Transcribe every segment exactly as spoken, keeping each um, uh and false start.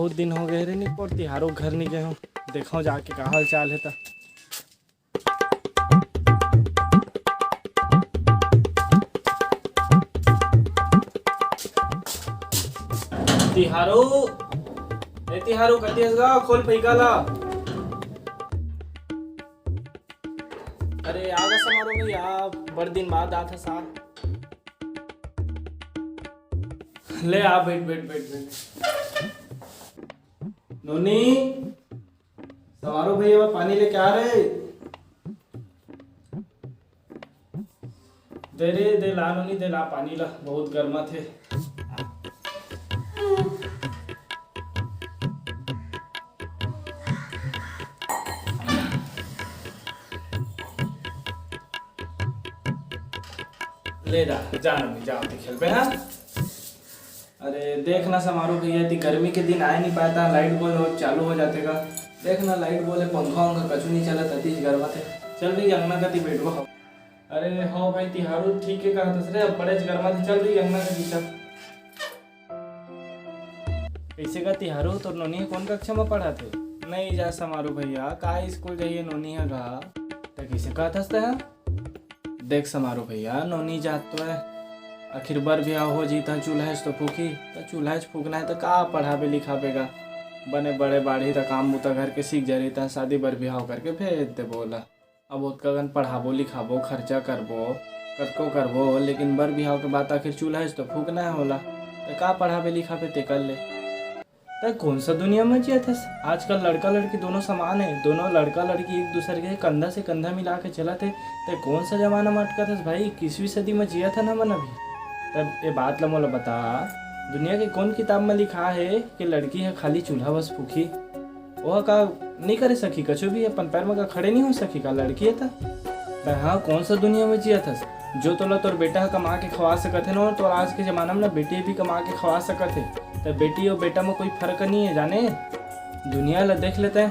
बहुत दिन हो गए रे निपोर, तिहारो घर नहीं गए हूँ। देखो जाके का हाल चाल है त। तिहारो, ए तिहारो, कति हस गा? खोल फइका ला। अरे आ गा समारो भैया, बड़ दिन बाद आत हस। ले आ, बैठ बैठ बैठ बैठ। नोनी, समारो भैया बर पानी लेके आ रे। दे रे, दे ला नोनी, दे ला पानी ला, बहुत गरमाथे। ले जा, जा नोनी, जा, तैं खेलबे, हाँ? अरे देख ना समारू भैया, एती गर्मी के दिन आए नहीं पाए त light बोल हो चालू हो जाथे का। देख ना light बोल हे, पंखा वंखा कछु नहीं चलत, अतिच गरमाथे। चल भैया अंगना कती बैठबो। अरे हव भाई तिहारू, ठीक के कहत हस रे, अब बड़ेच गरमाथे। चल भैया अंगना कती चल। कइसे गा तिहारू, तोर नोनी ह कोन कक्षा म पढ़त हे? नहीं जा समारू भैया, का स्कूल जाही नोनी ह गा? त कइसे कहत हस तैं ह? देख समारू भैया, नोनी जात तो हे, आखिर बर बिहाव हो जही त चूल्हा च तो फूकही, त चूल्हा च फूकना हे त का पढ़ाबे लिखाबे गा? बने बड़े बाढ़ही त काम बूता घर के सीख जाही, त शादी बर बिहाव करके भेज देबो ओला। अब ओतका कन पढ़ाबो लिखाबो, खर्चा करबो, कतको करबो, लेकिन बर बिहाव के बाद आखिर चूल्हा च तो फूकना हे ओला, त का पढ़ाबे लिखाबे तेकर ले? तैं कोन सा दुनिया म जियत हस? आजकल लड़का लड़की दोनों समान हे, दोनों लड़का लड़की एक दूसर के कंधा से कंधा मिला के चलत हे। तैं कोन सा जमाना म अटकत हस भाई? इक्कीसवीं सदी म जियत हन हमन अभी। तब ए बात ल मोला बता, दुनिया के कोन किताब म लिखा हे कि लड़की ह खाली चूल्हा बस फूकही? ओह का नहीं करे सकही कछु भी? अपन पैर म का खड़े नहीं हो सकही का लड़की ह त? तैं ह कोन सा दुनिया म जियत हस? जो तोला तोर बेटा ह कमा के खवा सकत हे ना, तोर आज के जमाना म ना बेटी भी कमा के खवा सकत हे। त बेटी अउ बेटा म कोई फर्क नहीं हे जाने। दुनिया ल देख ले तैं,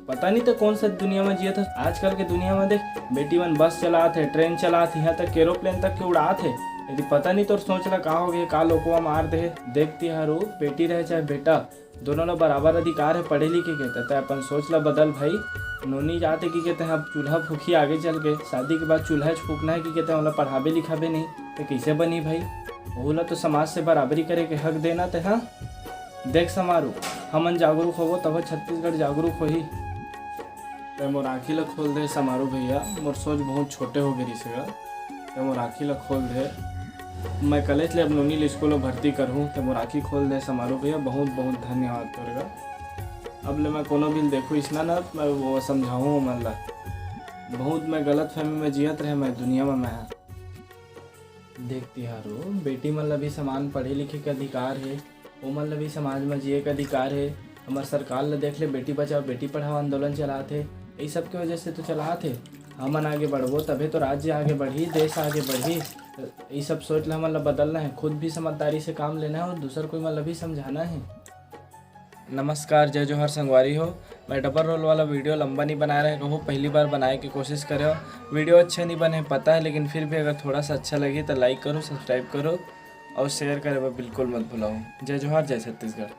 पता नहीं तैं कोन सा दुनिया म जियत हस। आजकल के दुनिया म देख, बेटी मन बस चलात हे, ट्रेन चलात हे, यहाँ तक एरोप्लेन तक के उड़ात हे। यदि पता नहीं तोर सोच ल का हो गे, का लोकवा मार दे हे। देख तिहारू, बेटी रहे चाहे बेटा, दोनों ला बराबर अधिकार हे पढ़े लिखे के। त तैं अपन सोच ला बदल भाई। नोनी जात हे कि कहते हैं अब चूल्हा फूकी आगे चल के, शादी के बाद चूल्हा च फूकना हे कि कहते हैं ओला पढ़ाबे लिखाबे नहीं, त कइसे बनी भाई? ओहू ला तो समाज से बराबरी करे के हक देना तैं, हाँ? देख समारू, हमन जागरूक होबो तब छत्तीसगढ़ जागरूक होही। तैं मोर आँखी ला खोल दे समारू भैया, मोर सोच बहुत छोटे हो गे रिहिस हे गा। तैं मोर आँखी ला खोल दे। मैं कलेच ले अब नोनी ल स्कूल म भर्ती करहूँ, तैं मोर आँखी खोल दे समारू भैया, बहुत बहुत धन्यवाद तोर गा। अब ले मैं कोनो भी ल देखहूँ इसना ना, मैं वो समझाहूँ ओमन ला। बहुत मैं गलत फहमी में जियत रहे मैं दुनिया में मैं। देख तिहारू, बेटी मन ला भी समान पढ़े लिखे के अधिकार हे, ओमन ला भी समाज म जिए के अधिकार हे। हमर सरकार ला देख ले, बेटी बचाओ बेटी पढ़ाओ आंदोलन चलात हे, यही सब के वजह से तो चलात हे। हमन आगे बढ़बो तभे तो राज्य आगे बढ़ही, देश आगे बढ़ही। यही सब सोच ला हमन ला बदलना हे, खुद भी समझदारी से काम लेना हे और दूसर कोई मन ला भी समझाना हे। नमस्कार, जय जोहार संगवारी हो। मैं डबल रोल वाला वीडियो लंबा नहीं बनाए रहे कहूँ, पहली बार बनाए के कोशिश करे हो। वीडियो अच्छे नहीं बने पता है, लेकिन फिर भी अगर थोड़ा सा अच्छा लगी तो लाइक करो, सब्सक्राइब करो और शेयर करे बर बिल्कुल मत भुलाओ। जय जोहार, जय छत्तीसगढ़।